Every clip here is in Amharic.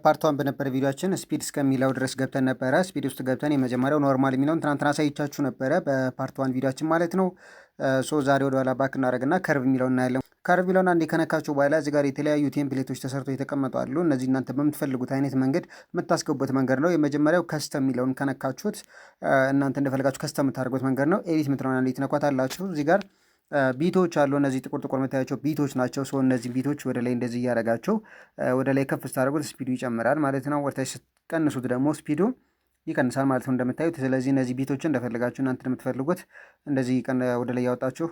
Part one በነበረ ቪዲዮአችን speed እስከሚለው ድረስ ገብተን ነበረ። Speed ውስጥ ገብተን የመጀመሪያው normal የሚለውን ትናንትና አሳይቻችሁ ነበረ በ part one ቪዲዮአችን ማለት ነው። So ዛሬ ወደ ኋላ back እናደርግና curve የሚለውን እናያለን። Curve የሚለውን አንዴ ከነካችሁ በኋላ እዚህ ጋር የተለያዩ template ኦች ተሰርተው የተቀመጡ አሉ። እነዚህ እናንተ በምትፈልጉት አይነት መንገድ የምታስገቡበት መንገድ ነው። የመጀመሪያው custom የሚለውን ከነካችሁት እናንተ እንደፈለጋችሁ custom የምታደርጉት መንገድ ነው። Edit የምትለውን አንዴ ትነኳታላችሁ። እዚህ ጋር beat ኦች አሉ። እነዚህ ጥቁር ጥቁር የምታያቸው beat ኦች ናቸው። So እነዚህ beat ኦች ወደ ላይ እንደዚህ እያደረጋችሁ ወደ ላይ ከፍ ስታደርጉት speed ኡ ይጨምራል ማለት ነው። ወደታች ስትቀንሱት ደግሞ speed ኡ ይቀንሳል ማለት ነው እንደምታዩት። ስለዚህ እነዚህ beat ኦችን እንደፈለጋችሁ እናንተ እንደምትፈልጉት እንደዚህ ወደ ላይ ያወጣችሁ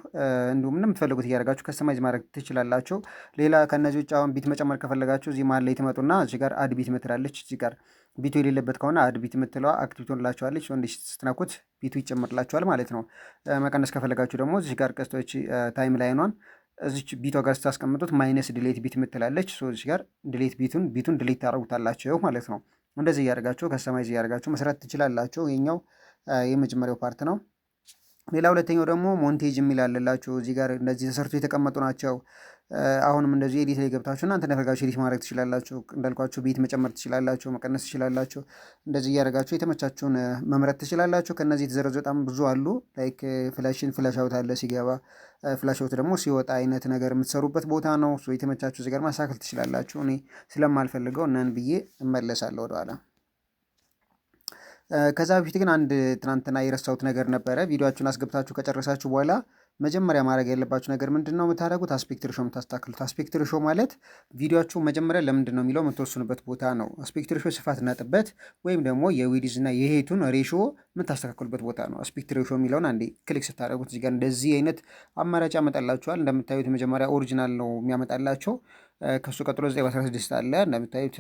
እንዲሁም እንደምትፈልጉት እያደረጋችሁ customize ማድረግ ትችላላችሁ። ሌላ ከነዚህ ውጭ አሁን beat መጨመር ከፈለጋችሁ እዚህ መሀል ላይ ትመጡና እዚህ ጋር add beat ምትላለች። እዚህ ጋር beat ኡ የሌለበት ከሆነ add beat የምትለዋ active ትሆንላችኋለች። እንዲህ ስትነኩት beat ኡ ይጨምርላችኋል ማለት ነው። መቀነስ ከፈለጋችሁ ደግሞ እዚህ ጋር ቀስቶች timeline ኗን እዚች beat ኧ ጋር ስታስቀምጡት minus delete beat የምትላለች። እዚህ ጋር delete beat ኡን delete ታደርጉታላችሁ ማለት ነው። እንደዚህ እያደረጋችሁ customize እያደረጋችሁ መስራት ትችላላችሁ። ይሄኛው የመጀመሪያው part ነው። ሌላ ሁለተኛው ደግሞ montage የሚል አለላችሁ። እዚህ ጋር እንደዚህ ተሰርቶ የተቀመጡ ናቸው። አሁንም እንደዚህ edit ላይ ገብታችሁ እናንተ እንደፈለጋችሁ edit ማድረግ ትችላላችሁ። እንዳልኳችሁ beat መጨመር ትችላላችሁ፣ መቀነስ ትችላላችሁ። እንደዚህ እያደረጋችሁ የተመቻችሁን መምረጥ ትችላላችሁ። ከነዚህ የተዘረዙ በጣም ብዙ አሉ። Like flash in flash out አለ ሲገባ፣ flash out ደግሞ ሲወጣ አይነት ነገር የምትሰሩበት ቦታ ነው። የተመቻችሁ እዚህ ጋር ማስተካከል ትችላላችሁ። እኔ ስለማልፈልገው none ብዬ እመለሳለሁ ወደኋላ። ከዛ በፊት ግን አንድ ትናንትና የረሳሁት ነገር ነበረ። ቪዲዮአችሁን አስገብታችሁ ከጨረሳችሁ በኋላ መጀመሪያ ማድረግ ያለባችሁ ነገር ምንድን ነው የምታደርጉት? Aspect ratio የምታስተካክሉት። Aspect ratio ማለት ቪዲዮአችሁ መጀመሪያ ለምንድን ነው የሚለው የምትወስኑበት ቦታ ነው። Aspect ratio ስፋትና ጥበት ወይም ደግሞ የ width እና የ height ኡን ratio የምታስተካክሉበት ቦታ ነው። Aspect ratio የሚለውን አንዴ click ስታደርጉት እዚህ ጋር እንደዚህ አይነት አማራጭ ያመጣላችኋል። እንደምታዩት መጀመሪያ original ነው የሚያመጣላቸው። ከሱ ቀጥሎ 9 በ16 አለ። እንደምታዩት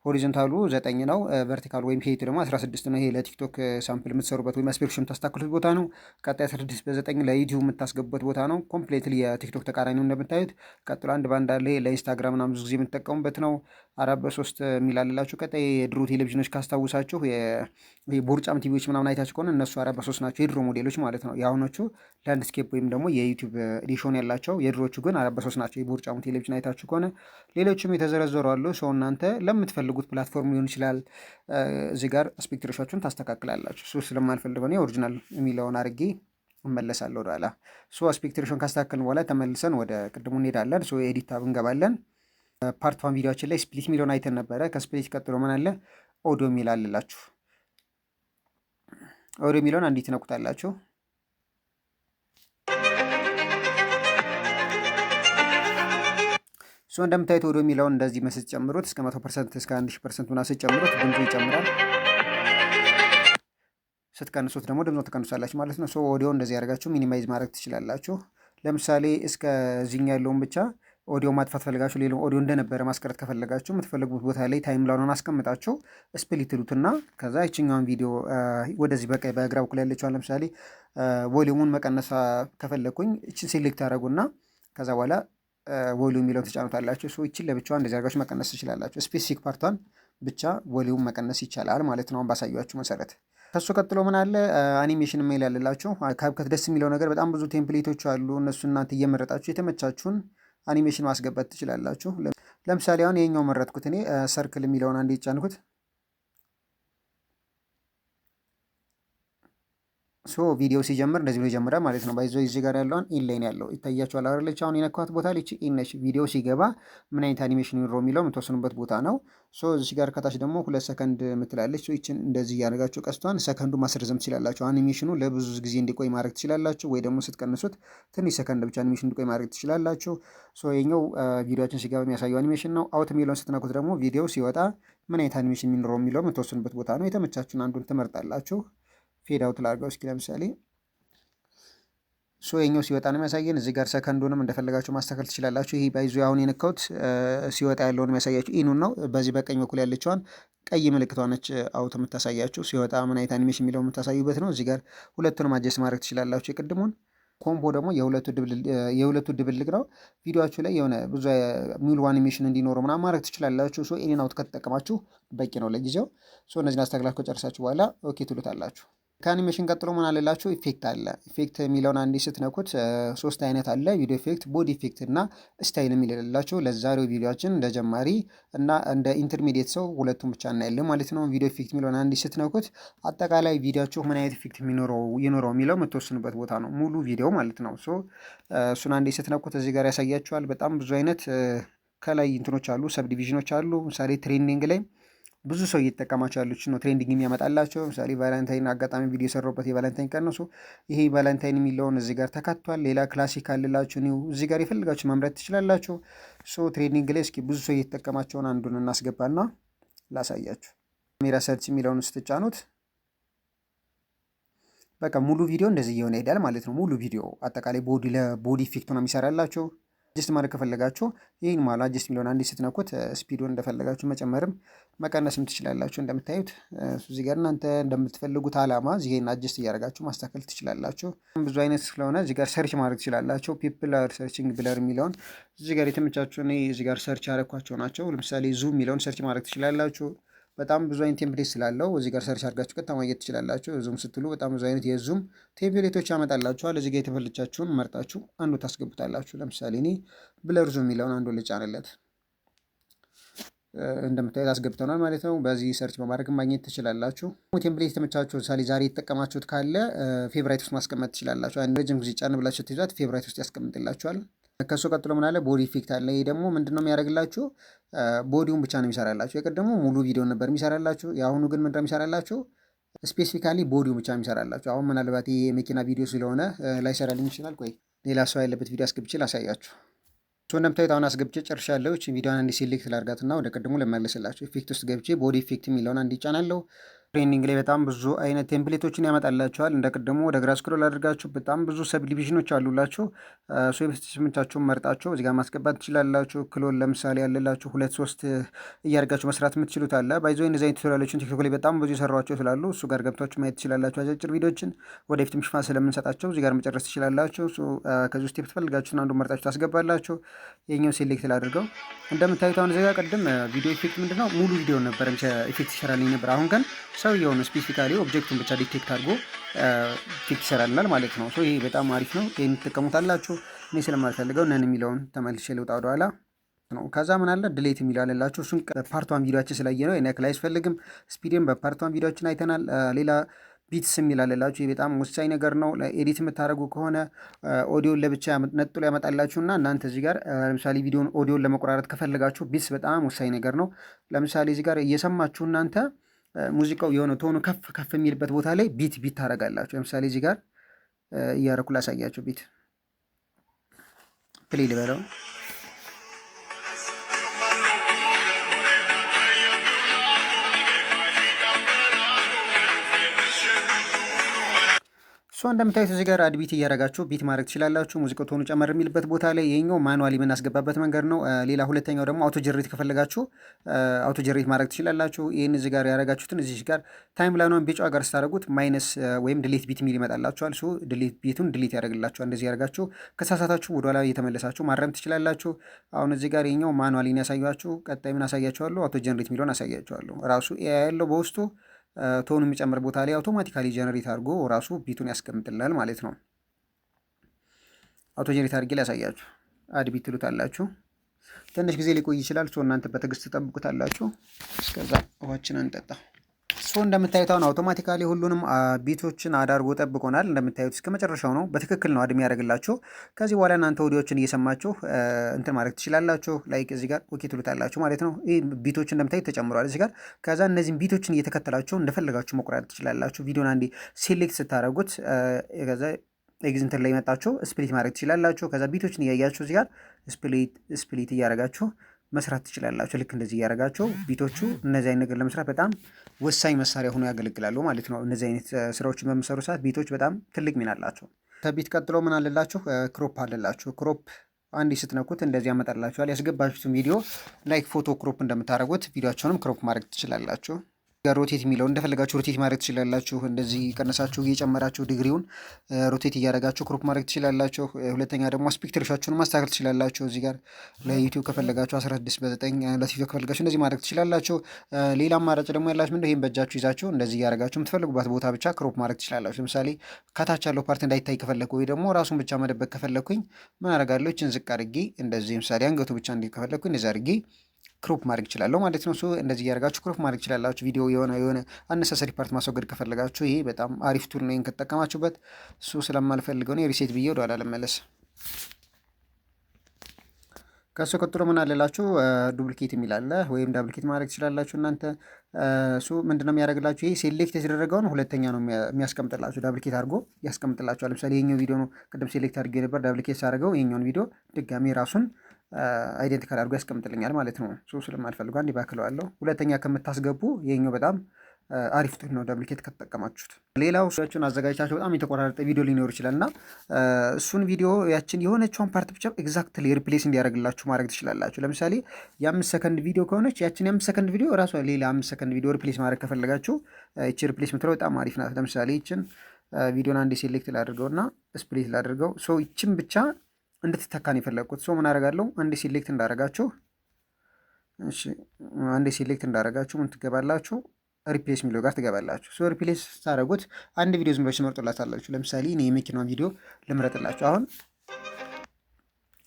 horizontal ኡ 9 ነው። Vertical ወይም height ኡ ደግሞ 16 ነው። ይሄ ለቲክቶክ sample የምትሰሩበት ወይም aspect ratio የምታስተካክሉት ቦታ ነው። ቀጣይ 16 በ9 ለዩቲዩብ የምታስገቡበት ቦታ ነው። Completely የቲክቶክ ተቃራኒ ነው እንደምታዩት። ቀጥሎ 1 በ1 አለ። ለኢንስታግራም ምናምን ብዙ ጊዜ የምትጠቀሙበት ነው። 4 በ3 የሚል አለላችሁ። ቀጣይ የድሮ ቴሌቪዥኖች ካስታውሳችሁ ቦርጫም ቲቪዎች ምናምን አይታችሁ ከሆነ እነሱ 4 በ3 ናቸው፣ የድሮ ሞዴሎች ማለት ነው። የአሁኖቹ landscape ወይም ደግሞ የዩቲዩብ ratio ን ያላቸው፣ የድሮቹ ግን 4 በ3 ናቸው። የቦርጫሙ ቴሌቪዥን አይታችሁ ከሆነ ሌሎችም የተዘረዘሩ አሉ። So እናንተ ለምትፈልጉት platform ሊሆን ይችላል። እዚህ ጋር aspect ratio ኣችሁን ታስተካክላላችሁ። So ስለማልፈልገው እኔ original የሚለውን አድርጌ እመለሳለሁ ወደኋላ። So aspect ratio ን ካስተካከልን በኋላ ተመልሰን ወደ ቅድሙ እንሄዳለን። So edit tab እንገባለን። Part one ቪዲዮአችን ላይ split የሚለውን አይተን ነበረ። ከ split ቀጥሎ ምን አለ? ኦዲዮ የሚል አለላችሁ። ኦዲዮ የሚለውን አንዴ ትነኩታላችሁ። So እንደምታዩት ኦዲዮ የሚለውን እንደዚህ ስትጨምሩት እስከ 100% እስከ 1000% ምናምን ስትጨምሩት ድምፁ ይጨምራል። ስትቀንሱት ደግሞ ድምፁን ትቀንሳላችሁ ማለት ነው። So audio እንደዚህ ያደርጋችሁ minimize ማድረግ ትችላላችሁ። ለምሳሌ እስከዚህኛ ያለውን ብቻ ኦዲዮ ማጥፋት ፈልጋችሁ ሌላው ኦዲዮ እንደነበረ ማስቀረት ከፈለጋችሁ የምትፈልጉት ቦታ ላይ timeline ኑን አስቀምጣችሁ split ትሉትና ከዛ ይችኛውን ቪዲዮ ወደዚህ በቀኝ በግራ በኩል ያለችዋን ለምሳሌ volume ኡን መቀነስ ከፈለኩኝ እችን select ታደርጉና ከዛ በኋላ volume የሚለውን ትጫኑታላችሁ። So ይችን ለብቻዋ እንደዚህ አድርጋችሁ መቀነስ ትችላላችሁ። Specific part ኧን ብቻ volume መቀነስ ይቻላል ማለት ነው፣ አሁን ባሳያችሁ መሰረት። ከሱ ቀጥሎ ምን አለ? አኒሜሽን የሚል ያለላችሁ። CapCut ደስ የሚለው ነገር በጣም ብዙ template ኦች አሉ። እነሱ እናንተ እየመረጣችሁ የተመቻችሁን አኒሜሽን ማስገባት ትችላላችሁ። ለምሳሌ አሁን ይሄኛው መረጥኩት እኔ፣ circle የሚለውን አንዴ ጫንኩት። So ቪዲዮ ሲጀምር እንደዚህ ብሎ ይጀምራል ማለት ነው። By the way እዚህ ጋር ያለውን in line ያለው ይታያችኋል አይደለች? አሁን የነካኋት ቦታ ላይ in ነች። ቪዲዮ ሲገባ ምን አይነት አኒሜሽን ይኑረው የሚለው የምትወስኑበት ቦታ ነው። So እዚህ ጋር ከታች ደግሞ 2 ሰከንድ የምትላለች። ይችን እንደዚህ እያደረጋችሁ ቀስቷን ሰከንዱ ማስረዘም ትችላላችሁ። አኒሜሽኑ ለብዙ ጊዜ እንዲቆይ ማድረግ ትችላላችሁ፣ ወይ ደግሞ ስትቀንሱት ትንሽ ሰከንድ ብቻ አኒሜሽን እንዲቆይ ማድረግ ትችላላችሁ። So ይሄኛው ቪዲዮአችን ሲገባ የሚያሳየው አኒሜሽን ነው። Out የሚለውን ስትነኩት ደግሞ ቪዲዮ ሲወጣ ምን አይነት አኒሜሽን የሚኖረው የሚለው የምትወስኑበት ቦታ ነው። የተመቻችሁን አንዱን ትመርጣላችሁ። Fade out ላድርገው እስኪ ለምሳሌ። So የኛው ሲወጣ ነው የሚያሳየን። እዚህ ጋር ሰከንዱንም እንደፈለጋችሁ ማስተካከል ትችላላችሁ። ይሄ by the way አሁን የነካሁት ሲወጣ ያለውን የሚያሳያችሁ in ኡን ነው። በዚህ በቀኝ በኩል ያለችዋን ቀይ ምልክቷ ነች out የምታሳያችሁ፣ ሲወጣ ምን አይነት አኒሜሽን የሚለው የምታሳዩበት ነው። እዚህ ጋር ሁለቱንም adjust ማድረግ ትችላላችሁ። የቅድሙን combo ደግሞ የሁለቱ ድብልቅ ነው። ቪዲዮአችሁ ላይ የሆነ ብዙ ሙሉ አኒሜሽን እንዲኖረው ምናምን ማድረግ ትችላላችሁ። So in out ከተጠቀማችሁ በቂ ነው ለጊዜው። So እነዚህን አስተካክላችሁ ከጨረሳችሁ በኋላ okay ትሉታላችሁ። ከአኒሜሽን ቀጥሎ ምን አለላችሁ? Effect አለ። Effect የሚለውን አንዴ ስትነኩት ሶስት አይነት አለ። Video effect፣ body effect እና style የሚል አለላችሁ። ለዛሬው ቪዲዮአችን እንደ ጀማሪ እና እንደ intermediate ሰው ሁለቱም ብቻ እናያለን ማለት ነው። Video effect የሚለውን አንዴ ስትነኩት አጠቃላይ ቪዲዮአችሁ ምን አይነት effect ይኖረው የሚለው የምትወስኑበት ቦታ ነው። ሙሉ ቪዲዮ ማለት ነው። So እሱን አንዴ ስትነኩት እዚህ ጋር ያሳያችኋል። በጣም ብዙ አይነት ከላይ እንትኖች አሉ፣ subdivision ኖች አሉ። ምሳሌ trending ላይ ብዙ ሰው እየተጠቀማቸው ያሉት ነው trending የሚያመጣላቸው። ምሳሌ Valentine አጋጣሚ ቪዲዮ የሰራሁበት የ Valentine ቀን ነው። ይሄ Valentine የሚለውን እዚህ ጋር ተካቷል። ሌላ classic አለላችሁ፣ new፣ እዚህ ጋር የፈለጋችሁ መምረጥ ትችላላችሁ። So trending ላይ እስኪ ብዙ ሰው እየተጠቀማቸውን አንዱን እናስገባና ላሳያችሁ። Camera search የሚለውን ስትጫኑት በቃ ሙሉ ቪዲዮ እንደዚህ እየሆነ ይሄዳል ማለት ነው። ሙሉ ቪዲዮ አጠቃላይ body ለ body effect ነው የሚሰራላችሁ። Adjust ማድረግ ከፈለጋችሁ ይህን ማለት adjust የሚለውን አንዴ ስትነኩት speed ኡን እንደፈለጋችሁ መጨመርም መቀነስም ትችላላችሁ። እንደምታዩት እዚህ ጋር እናንተ እንደምትፈልጉት አላማ እዚህ adjust እያደረጋችሁ ማስተካከል ትችላላችሁ። ብዙ አይነት ስለሆነ እዚህ ጋር search ማድረግ ትችላላችሁ። People are searching blur የሚለውን እዚህ ጋር የተመቻችሁ እኔ እዚህ ጋር search ያደረኳቸው ናቸው። ለምሳሌ zoom የሚለውን search ማድረግ ትችላላችሁ። በጣም ብዙ አይነት template ስላለው እዚህ ጋር search አድርጋችሁ ቀጥታ ማግኘት ትችላላችሁ። Zoom ስትሉ በጣም ብዙ አይነት የ zoom template ኦች ያመጣላችኋል። እዚህ ጋር የተመቻችሁን መርጣችሁ አንዱ ታስገቡታላችሁ። ለምሳሌ እኔ blur zoom የሚለውን አንዱ ልጫንለት። እንደምታዩት አስገብተናል ማለት ነው። በዚህ search በማድረግ ማግኘት ትችላላችሁ። Template የተመቻችሁ ለምሳሌ ዛሬ የተጠቀማችሁት ካለ favorite ውስጥ ማስቀመጥ ትችላላችሁ። አንድ ረጅም ጊዜ ጫን ብላችሁ ትይዟት favorite ውስጥ ያስቀምጥላችኋል። ከሱ ቀጥሎ ምን አለ? Body effect አለ። ይሄ ደግሞ ምንድነው የሚያደርግላችሁ? Body ውን ብቻ ነው የሚሰራላችሁ። የቀደሙ ሙሉ ቪዲዮ ነበር የሚሰራላችሁ። የአሁኑ ግን ምንድነው የሚሰራላችሁ? Specifically body ውን ብቻ የሚሰራላችሁ። አሁን ምናልባት ይሄ የመኪና ቪዲዮ ስለሆነ ላይሰራልኝ ይችላል። ቆይ ሌላ ሰው ያለበት ቪዲዮ አስገብቼ ላሳያችሁ። እንደምታዩት አሁን አስገብቼ ጨርሻለሁ። እቺ ቪዲዮን አንድ select ላድርጋትና ወደ ቅድሙ ልመልስላችሁ። Effect ውስጥ ገብቼ body effect የሚለውን አንድ ይጫናለሁ። Trending ላይ በጣም ብዙ አይነት template ኦችን ያመጣላችኋል። እንደ ቅድሙ ወደ ግራ scroll አድርጋችሁ በጣም ብዙ subdivision ኖች አሉላችሁ። So የተመቻችሁን መርጣችሁ እዚህ ጋር ማስገባት ትችላላችሁ። Clone ለምሳሌ ያለላችሁ ሁለት ሶስት እያደርጋችሁ መስራት የምትችሉት አለ። By the way እንደዚህ አይነት tutorial ኦችን ቲክቶክ ላይ በጣም ብዙ የሰሯቸው ስላሉ እሱ ጋር ገብታችሁ ማየት ትችላላችሁ። አጫጭር ቪዲዮችን ወደፊትም ሽፋን ስለምንሰጣቸው እዚህ ጋር መጨረስ ትችላላችሁ። ከዚህ ውስጥ የምትፈልጋችሁን አንዱ መርጣችሁ ታስገባላችሁ። የኛው select ላድርገው። እንደምታዩት አሁን እዚህ ጋር ቅድም video effect ምንድነው ሙሉ ቪዲዮ ነበር effect ይሰራልኝ ነበር። አሁን ግን ሰውየውን specifically object ኡን ብቻ detect አድርጎ effect ይሰራልናል ማለት ነው። So ይሄ በጣም አሪፍ ነው። ይሄን ትጠቀሙታላችሁ። እኔ ስለማልፈልገው none የሚለውን ተመልሼ ልውጣ ወደኋላ ነው። ከዛ ምን አለ? Delete የሚለው አለላችሁ። እሱን part one ቪዲዮአችን ስላየ ነው የኔ ያክል አያስፈልግም። Speed ን በ part one ቪዲዮአችን አይተናል። ሌላ beats የሚል አለላችሁ። ይሄ በጣም ወሳኝ ነገር ነው። Edit የምታደርጉ ከሆነ ኦዲዮን ለብቻ ነጥሎ ያመጣላችሁና እናንተ እዚህ ጋር ለምሳሌ ቪዲዮን ኦዲዮን ለመቆራረጥ ከፈለጋችሁ beats በጣም ወሳኝ ነገር ነው። ለምሳሌ እዚህ ጋር እየሰማችሁ እናንተ ሙዚቃው የሆነ tone ኑ ከፍ ከፍ የሚልበት ቦታ ላይ beat beat ታደርጋላችሁ። ለምሳሌ እዚህ ጋር እያደረኩ ላሳያችሁ። Beat play ልበለው። So እንደምታዩት እዚህ ጋር add beat እያደረጋችሁ beat ማድረግ ትችላላችሁ። ሙዚቃው tone ኑ ጨመር የሚልበት ቦታ ላይ ይሄኛው manually የምናስገባበት መንገድ ነው። ሌላ ሁለተኛው ደግሞ auto generate ከፈለጋችሁ auto generate ማድረግ ትችላላችሁ። ይሄን እዚህ ጋር ያደረጋችሁትን እዚህ ጋር timeline ኗን ቢጫ ጋር ስታደርጉት minus ወይም delete beat የሚል ይመጣላችኋል። So delete beat ኡን delete ያደርግላችኋል። እንደዚህ ያደርጋችሁ ከሳሳታችሁ ወደኋላ እየተመለሳችሁ ማረም ትችላላችሁ። አሁን እዚህ ጋር ይሄኛው manually ነው ያሳያችሁ። ቀጣይ ምን አሳያችኋለሁ? Auto generate የሚለውን አሳያችኋለሁ። ራሱ AI ያለው በውስጡ tone ኑ የሚጨምር ቦታ ላይ automatically generate አድርጎ ራሱ beat ኡን ያስቀምጥልናል ማለት ነው። Auto generate አድርጌ ላሳያችሁ። Add beat ትሉታላችሁ። ትንሽ ጊዜ ሊቆይ ይችላል። So እናንተ በትዕግስት ትጠብቁታላችሁ። እስከዛ ውሃችንን እንጠጣ። So እንደምታዩት አሁን automatically ሁሉንም beat ኦችን add አድርጎ ጠብቆናል። እንደምታዩት እስከ መጨረሻው ነው በትክክል ነው add የሚያደርግላችሁ። ከዚህ በኋላ እናንተ ኦዲዮችን እየሰማችሁ እንትን ማድረግ ትችላላችሁ። Like እዚህ ጋር okay ትሉታላችሁ ማለት ነው። ይህ beat ኦች እንደምታዩት ተጨምሯል እዚህ ጋር። ከዛ እነዚህን beat ኦችን እየተከተላችሁ እንደፈለጋችሁ መቁረጥ ትችላላችሁ። ቪዲዮን አንዴ select ስታደርጉት ከዛ ኤግዚንተር ላይ መጣችሁ split ማድረግ ትችላላችሁ። ከዛ beat ኦችን እያያችሁ እዚህ ጋር split split እያደረጋችሁ መስራት ትችላላችሁ። ልክ እንደዚህ እያደረጋችሁ beat ኦቹ እነዚህ አይነት ነገር ለመስራት በጣም ወሳኝ መሳሪያ ሆኖ ያገለግላሉ ማለት ነው። እነዚህ አይነት ስራዎችን በምሰሩ ሰዓት beat ኦች በጣም ትልቅ ሚና አላቸው። ከ beat ቀጥሎ ምን አለላችሁ? Crop አለላችሁ። Crop አንዴ ስትነኩት እንደዚህ ያመጣላችኋል። ያስገባችሁትን ቪዲዮ like ፎቶ crop እንደምታደርጉት ቪዲዮአችሁንም crop ማድረግ ትችላላችሁ። Rotate የሚለው እንደፈለጋችሁ rotate ማድረግ ትችላላችሁ። እንደዚህ ቀነሳችሁ እየጨመራችሁ degree ውን rotate እያደረጋችሁ crop ማድረግ ትችላላችሁ። ሁለተኛ ደግሞ aspect ratio ኣችሁን ማስተካከል ትችላላችሁ። እዚህ ጋር ለ YouTube ከፈለጋችሁ 16:9፣ ለ TikTok ከፈለጋችሁ እንደዚህ ማድረግ ትችላላችሁ። ሌላ አማራጭ ደግሞ ያላችሁ ምንድነው? ይህን በእጃችሁ ይዛችሁ እንደዚህ እያደረጋችሁ የምትፈልጉባት ቦታ ብቻ crop ማድረግ ትችላላችሁ። ለምሳሌ ከታች ያለው part እንዳይታይ ከፈለግኩ ወይ ደግሞ ራሱን ብቻ መደበቅ ከፈለግኩኝ ምን አደርጋለሁ? ይችን ዝቅ አድርጌ እንደዚህ ምሳሌ አንገቱ ብቻ እንዲ ከፈለግኩኝ እንደዚህ አድርጌ crop ማድረግ እችላለሁ ማለት ነው። So እንደዚህ እያደረጋችሁ crop ማድረግ ትችላላችሁ። ቪዲዮ የሆነ unnecessary part ማስወገድ ከፈለጋችሁ ይሄ በጣም አሪፍ tool ነው። ይሄን ከተጠቀማችሁበት እሱ ስለማልፈልገው ነው reset ብዬ ወደኋላ ልመለስ። ከሱ ቀጥሎ ምን አለላችሁ? Duplicate የሚል አለ፣ ወይም duplicate ማድረግ ትችላላችሁ እናንተ። እሱ ምንድነው የሚያደርግላችሁ? ይሄ select የተደረገውን ሁለተኛ ነው የሚያስቀምጥላችሁ፣ duplicate አድርጎ ያስቀምጥላችኋል። ለምሳሌ ይሄኛው ቪዲዮ ነው ቅድም select አድርጌ ነበር። Duplicate ሳደርገው ይሄኛውን ቪዲዮ ድጋሚ ራሱን identical አድርጎ ያስቀምጥልኛል ማለት ነው። So ስለማልፈልገው አንዴ back እለዋለሁ። ሁለተኛ ከምታስገቡ ይሄኛው በጣም አሪፍ tool ነው duplicate ከተጠቀማችሁት። ሌላው ቪዲዮአችሁን አዘጋጅታችሁ በጣም የተቆራረጠ ቪዲዮ ሊኖር ይችላል እና እሱን ቪዲዮ ያችን የሆነችውን part ብቻ exactly replace እንዲያደርግላችሁ ማድረግ ትችላላችሁ። ለምሳሌ የ5 ሰከንድ ቪዲዮ ከሆነች ያችን የ5 ሰከንድ ቪዲዮ ራሷ ሌላ 5 ሰከንድ ቪዲዮ replace ማድረግ ከፈለጋችሁ ይቺ replace ምትለው በጣም አሪፍ ናት። ለምሳሌ ይችን ቪዲዮን አንዴ select ላድርገው እና split ላድርገው። So ይችን ብቻ እንድትተካን የፈለግኩት፣ so ምን አደርጋለሁ? አንዴ select እንዳደረጋችሁ፣ እሺ፣ አንዴ select እንዳደረጋችሁ ምን ትገባላችሁ? Replace የሚለው ጋር ትገባላችሁ። So replace ስታደርጉት አንድ ቪዲዮ ዝም ብላችሁ ትመርጡላታላችሁ። ለምሳሌ እኔ የመኪናውን ቪዲዮ ልምረጥላችሁ። አሁን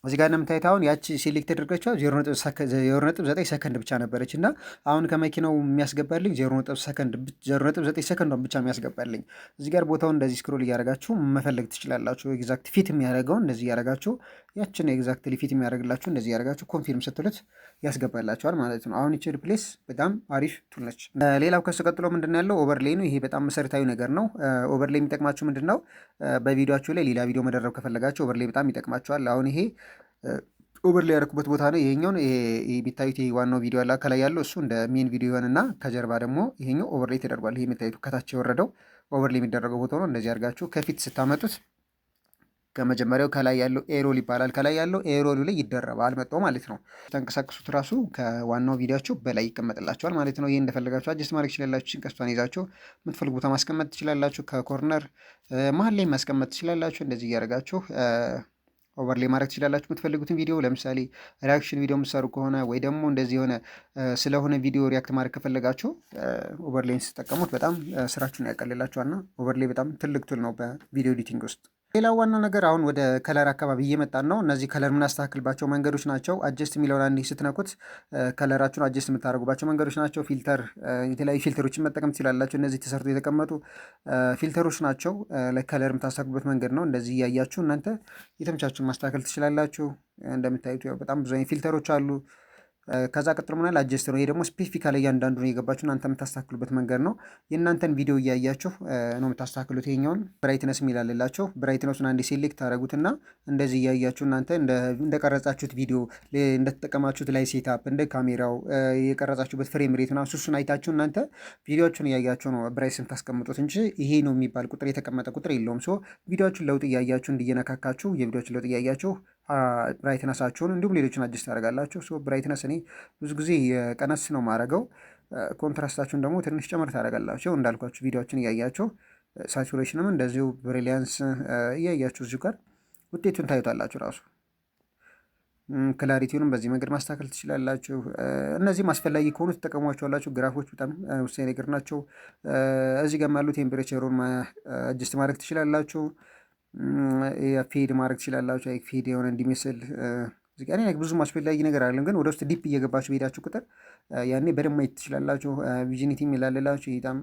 እዚህ ጋር እንደምታዩት አሁን ያቺ select ያደረገችው 0.9 ሰከንድ ብቻ ነበረች እና አሁን ከመኪናው የሚያስገባልኝ 0.9 ሰከንዷን ብቻ የሚያስገባልኝ። እዚህ ጋር ቦታውን እንደዚህ scroll እያደረጋችሁ መፈለግ ትችላላችሁ። Exact fit የሚያደርገውን እንደዚህ እያደረጋችሁ ያችን exactly fit የሚያደርግላችሁ እንደዚህ እያደረጋችሁ confirm ስትሉት ያስገባላችኋል ማለት ነው። አሁን ይቺ replace በጣም አሪፍ tool ነች። ሌላው ከሱ ቀጥሎ ምንድን ነው ያለው? Overlay ነው። ይሄ በጣም መሰረታዊ ነገር ነው። Overlay የሚጠቅማችሁ ምንድን ነው? በቪዲዮአችሁ ላይ ሌላ ቪዲዮ መደረብ ከፈለጋችሁ overlay በጣም ይጠቅማችኋል። አሁን ይሄ overlay ያደረኩበት ቦታ ነው። ይሄኛውን የሚታዩት ይሄ ዋናው ቪዲዮ አለ ከላይ ያለው፣ እሱ እንደ main ቪዲዮ ይሆንና ከጀርባ ደግሞ ይሄኛው overlay ተደርጓል። ይሄ የሚታዩት ከታች የወረደው overlay የሚደረገው ቦታ ነው። እንደዚህ አድርጋችሁ ከፊት ስታመጡት ከመጀመሪያው ከላይ ያለው A roll ይባላል። ከላይ ያለው A roll ኡ ላይ ይደረባል መጥቶ ማለት ነው። ተንቀሳቀሱት ራሱ ከዋናው ቪዲዮአችሁ በላይ ይቀመጥላችኋል ማለት ነው። ይህ እንደፈለጋችሁ adjust ማድረግ ትችላላችሁ። ቀስቷን ይዛችሁ የምትፈልጉ ቦታ ማስቀመጥ ትችላላችሁ። ከ corner መሀል ላይ ማስቀመጥ ትችላላችሁ። እንደዚህ እያደረጋችሁ overlay ማድረግ ትችላላችሁ የምትፈልጉትን ቪዲዮ። ለምሳሌ reaction ቪዲዮ የምትሰሩ ከሆነ ወይ ደግሞ እንደዚህ የሆነ ስለሆነ ቪዲዮ react ማድረግ ከፈለጋችሁ overlay ን ስትጠቀሙት በጣም ስራችሁን ያቀልላችኋልና overlay በጣም ትልቅ tool ነው በ video editing ውስጥ። ሌላው ዋናው ነገር አሁን ወደ color አካባቢ እየመጣን ነው። እነዚህ color የምናስተካክልባቸው መንገዶች ናቸው። Adjust የሚለውን አንዴ ስትነኩት color ኣችሁን adjust የምታደርጉባቸው መንገዶች ናቸው። Filter፣ የተለያዩ filter ኦችን መጠቀም ትችላላችሁ። እነዚህ ተሰርቶ የተቀመጡ filter ኦች ናቸው። ለ color የምታስተካክሉበት መንገድ ነው። እንደዚህ እያያችሁ እናንተ የተመቻችሁን ማስተካከል ትችላላችሁ። እንደምታዩት ያው በጣም ብዙ አይነት filter ኦች አሉ። ከዛ ቀጥሎ ምናል adjust ነው። ይሄ ደግሞ specifically እያንዳንዱን የገባችሁ እናንተ የምታስተካክሉበት መንገድ ነው። የእናንተን ቪዲዮ እያያችሁ ነው የምታስተካክሉት። ይሄኛውን brightness የሚላልላችሁ brightness ኡን አንዴ select ታደረጉትና እንደዚህ እያያችሁ እናንተ እንደቀረጻችሁት ቪዲዮ፣ እንደተጠቀማችሁት light setup፣ እንደ ካሜራው የቀረጻችሁበት frame rate ምናምን እሱን አይታችሁ እናንተ ቪዲዮዎቹን እያያችሁ ነው brightness የምታስቀምጡት እንጂ ይሄ ነው የሚባል ቁጥር የተቀመጠ ቁጥር የለውም። So ቪዲዮዎቹን ለውጥ እያያችሁ፣ እንዲየነካካችሁ የቪዲዮዎችን ለውጥ እያያችሁ brightness ኣችሁን እንዲሁም ሌሎችን adjust ታደርጋላችሁ። So brightness እኔ ብዙ ጊዜ የቀነስ ነው ማድረገው። Contrast ኣችሁን ደግሞ ትንሽ ጨምር ታደርጋላችሁ። እንዳልኳችሁ ቪዲዮዎችን እያያችሁ saturation ንም እንደዚሁ brilliance እያያችሁ እዚሁ ጋር ውጤቱን ታዩታላችሁ ራሱ። Clarity ውንም በዚህ መንገድ ማስተካከል ትችላላችሁ። እነዚህም አስፈላጊ ከሆኑ ትጠቀሟቸዋላችሁ። ግራፎች በጣም ወሳኝ ነገር ናቸው። እዚህ ጋር ያሉ temperature ኡን adjust ማድረግ ትችላላችሁ። Fade ማድረግ ትችላላችሁ። Fade የሆነ እንዲመስል እዚህ ጋር ብዙም አስፈላጊ ነገር አይደለም፣ ግን ወደ ውስጥ deep እየገባችሁ በሄዳችሁ ቁጥር ያኔ በደንብ ማየት ትችላላችሁ። Vignette የሚላልላችሁ በጣም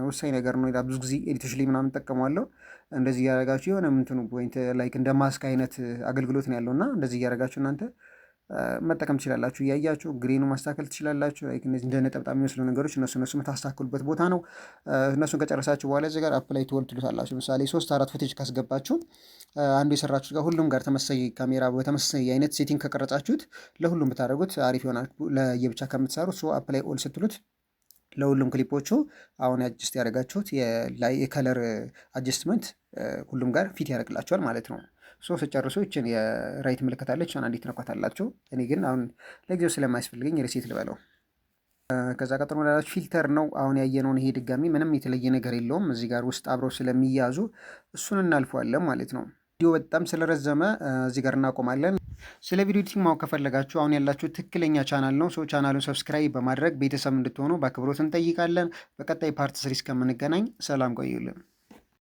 ወሳኝ ነገር ነው። ብዙ ጊዜ edit ኦች ላይ ምናምን እጠቀመዋለሁ። እንደዚህ እያደረጋችሁ የሆነ ምንትኑ point like እንደ ማስክ አይነት አገልግሎት ነው ያለው እና እንደዚህ እያደረጋችሁ እናንተ መጠቀም ትችላላችሁ። እያያችሁ grain ኡ ማስተካከል ትችላላችሁ። Like እነዚህ እንደ ነጠብጣብ የሚመስሉ ነገሮች እነሱ የምታስተካክሉበት ቦታ ነው። እነሱን ከጨረሳችሁ በኋላ እዚህ ጋር apply to all ትሉታላችሁ። ለምሳሌ ሶስት አራት footage ካስገባችሁ አንዱ የሰራችሁት ጋር ሁሉም ጋር ተመሳሳይ ካሜራ በተመሳሳይ አይነት setting ከቀረጻችሁት ለሁሉም ብታደርጉት አሪፍ ይሆናል፣ ለየብቻ ከምትሰሩት። So apply all ስትሉት ለሁሉም ክሊፖቹ አሁን adjust ያደረጋችሁት የ color adjustment ሁሉም ጋር fit ያደርግላችኋል ማለት ነው። So ስጨርሱ ይችን የ right ምልክት አለች፣ አንዴ ትነኳታላችሁ። እኔ ግን አሁን ለጊዜው ስለማያስፈልገኝ reset ልበለው። ከዛ ቀጥሎ ላላችሁ filter ነው አሁን ያየነውን። ይሄ ድጋሚ ምንም የተለየ ነገር የለውም፣ እዚህ ጋር ውስጥ አብረው ስለሚያዙ እሱን እናልፈዋለን ማለት ነው። ቪዲዮ በጣም ስለረዘመ እዚህ ጋር እናቆማለን። ስለ video editing ማወቅ ከፈለጋችሁ አሁን ያላችሁ ትክክለኛ ቻናል ነው። So ቻናሉን subscribe በማድረግ ቤተሰብ እንድትሆኑ በአክብሮት እንጠይቃለን። በቀጣይ part 3 እስከምንገናኝ ሰላም ቆዩልን።